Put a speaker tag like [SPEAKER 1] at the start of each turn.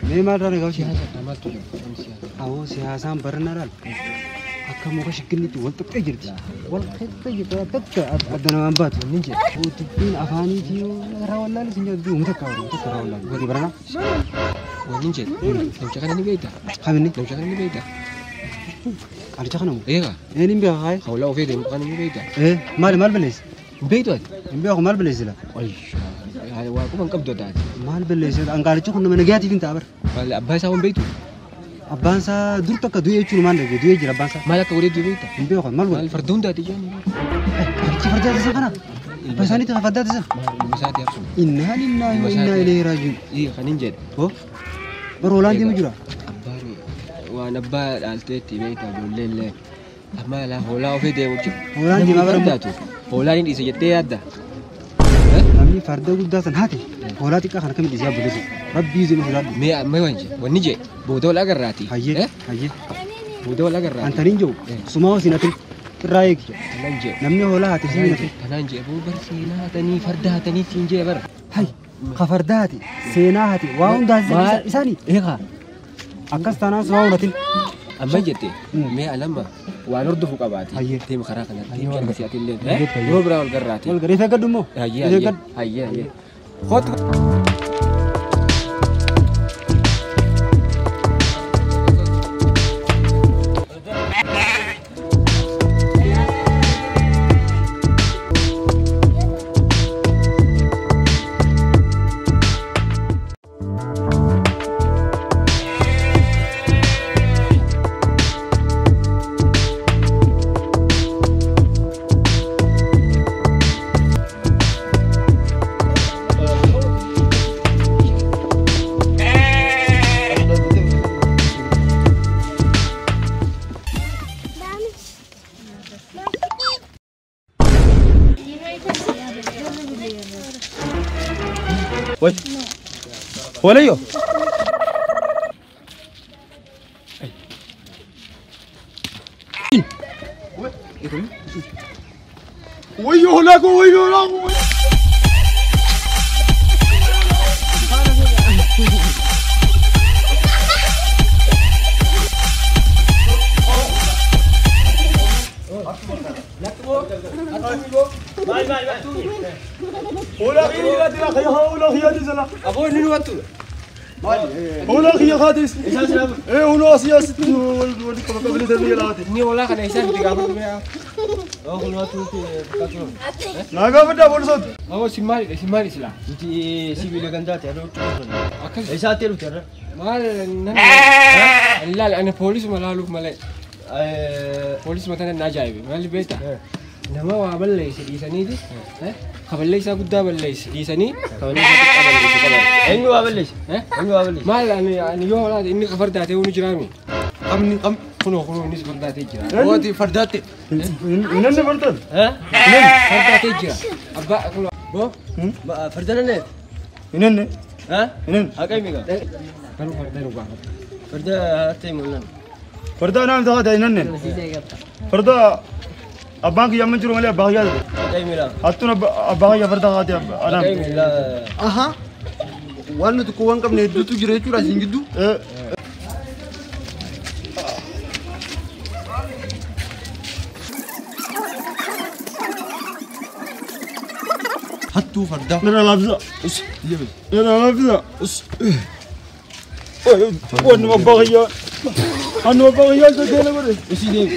[SPEAKER 1] Mee maalirraa nagaa Awoo siyaasaan baranaadhaan akka muka shigginnitti wal xaxxee jirti. Wal xaxxee jirti takka adda namaan baatu. Dubbiin afaaniitii irraa wallaalis hin jedhu uummata akka uummata irraa wallaalu. Godhi baranaa.
[SPEAKER 2] Wanni jedhu namicha kana ni beektaa?
[SPEAKER 1] Kaminni?
[SPEAKER 2] Namicha kana ni beektaa?
[SPEAKER 1] Qaalicha kana moo?
[SPEAKER 2] Eegaa.
[SPEAKER 1] Een hin beekaa kaayee?
[SPEAKER 2] Hawlaa ofii deemu kana ni beektaa?
[SPEAKER 1] Ee maali maal balleesse?
[SPEAKER 2] Hin beektu ati?
[SPEAKER 1] Hin beeku maal balleesse laa?
[SPEAKER 2] Waa quba hin qabdu ati.
[SPEAKER 1] Maal balleesse? Angaalichi kun nama nagaatiif hin ta'a bara.
[SPEAKER 2] Maal abbaa isaa hin beektu?
[SPEAKER 1] Abbaan isaa dur takka du'e jechuun maal dhagee du'ee jira abbaan isaa.
[SPEAKER 2] Maal akka godhee du'e beektaa?
[SPEAKER 1] Hin beeku maal godhe?
[SPEAKER 2] Maal farda hundaati jaan?
[SPEAKER 1] Qaalichi farda isa kana? Abbaa isaaniitti kan fardaati isa?
[SPEAKER 2] Maal ilma isaati hafsu?
[SPEAKER 1] Innaa lillahi wa innaa ilayhi raaji'uun.
[SPEAKER 2] Ii kan hin jedhe.
[SPEAKER 1] Hoo? Bara hoolaan deemu jira.
[SPEAKER 2] Abbaan waan abbaa dhaalteetti beektaa ijoollee illee. Amma laa hoolaa ofii deemu jira.
[SPEAKER 1] Hoolaan deemaa bara
[SPEAKER 2] Fardaatu hoolaan hin dhiise jettee yaadda?
[SPEAKER 1] Namni farda guddaa san haate hoolaa xiqqaa kana akkamitti dhiisee abboleessu? Rabbii zima sodaadhu.
[SPEAKER 2] Mee amma waan jedhe wanni jedhe booda wal agarraati.
[SPEAKER 1] Hayyee hayyee.
[SPEAKER 2] Booda wal agarraati.
[SPEAKER 1] Antaniin jiru sumaa hosin atin irraa eegi.
[SPEAKER 2] Kanaan jedhe.
[SPEAKER 1] Namni hoolaa haate si minatu.
[SPEAKER 2] Kanaan jedhe boo bar seenaa hatanii farda hatanii siin jedhe bara.
[SPEAKER 1] Hay ka farda haate seenaa haate waa hundaa isaanii.
[SPEAKER 2] Eegaa.
[SPEAKER 1] Akkas taanaan sumaa hunatin.
[SPEAKER 2] Amma jette mee alamma waan hordofu qabaati. Deema karaa kanatti erga si'aati illee. Yeroo biraa wal garraati.
[SPEAKER 1] Wal garee eeggadhu immoo.
[SPEAKER 2] Hayyee hayyee hayyee hayyee. Kootu.
[SPEAKER 1] Hoolayyoo.
[SPEAKER 3] Wayyoo hoolaa koo wayyoo hoolaa koo. Hoolaa kiyya jira kiyya hoolaa kiyya jira.
[SPEAKER 2] Aboo inni nu wattu.
[SPEAKER 3] Hoolaa kiyya kaatis. Ee hoolaa asii asitti wal qabanii darbii laate.
[SPEAKER 2] Inni hoolaa kana isaan itti gaafatu mee?
[SPEAKER 3] Naa gaafadhaa poolisooti.
[SPEAKER 2] Aboo si maali si maali silaa?
[SPEAKER 4] Nuti sibiila gandaati adoo
[SPEAKER 2] Akkas
[SPEAKER 4] Isaatti dhufte irra.
[SPEAKER 2] maal nan laal ani poolisuma laaluuf malee poolisuma tana na ajaa'ibe maali beektaa? Nama waa balleesse dhiisaniiti ka balleessaa guddaa balleesse dhiisanii ka balleessaa xiqqaa balleesse qaban.
[SPEAKER 4] Eenyu waa balleesse? Eenyu waa balleesse?
[SPEAKER 2] Maal ani ani yoo hoolaate inni ka fardaatee unu jiraami.
[SPEAKER 4] Qabni qabni.
[SPEAKER 2] Kunoo kunoo innis fardaatee jira.
[SPEAKER 4] Mooti fardaatti.
[SPEAKER 3] Inni fardan.
[SPEAKER 2] Fardaatee jira. Abbaa kunoo.
[SPEAKER 4] Boo farda nanneet.
[SPEAKER 3] Inni. Inni.
[SPEAKER 4] Haqa himi gaa.
[SPEAKER 2] Garuu farda nu gaafata.
[SPEAKER 4] Farda hattee mul'an.
[SPEAKER 3] Farda naam taa'aa inni. Farda abbaan kiyya amma jiru malee abbaa kiyyaa ta'e.
[SPEAKER 4] Haqa himi laa.
[SPEAKER 3] Hattuun abbaa kiyya farda kaatee
[SPEAKER 4] Haqa
[SPEAKER 3] anaan.
[SPEAKER 4] himi laa.
[SPEAKER 5] Aha. Waan nuti waan qabne hedduutu jira jechuudha isin gidduu. Hattuu fardaa.
[SPEAKER 3] Nana laafisa.
[SPEAKER 5] Us. Iyya
[SPEAKER 3] Nana laafisa.
[SPEAKER 5] Us.
[SPEAKER 3] Wanni abbaa kiyyaa. Annu abbaa kiyyaa isa keela godhe.
[SPEAKER 4] Usii deemi.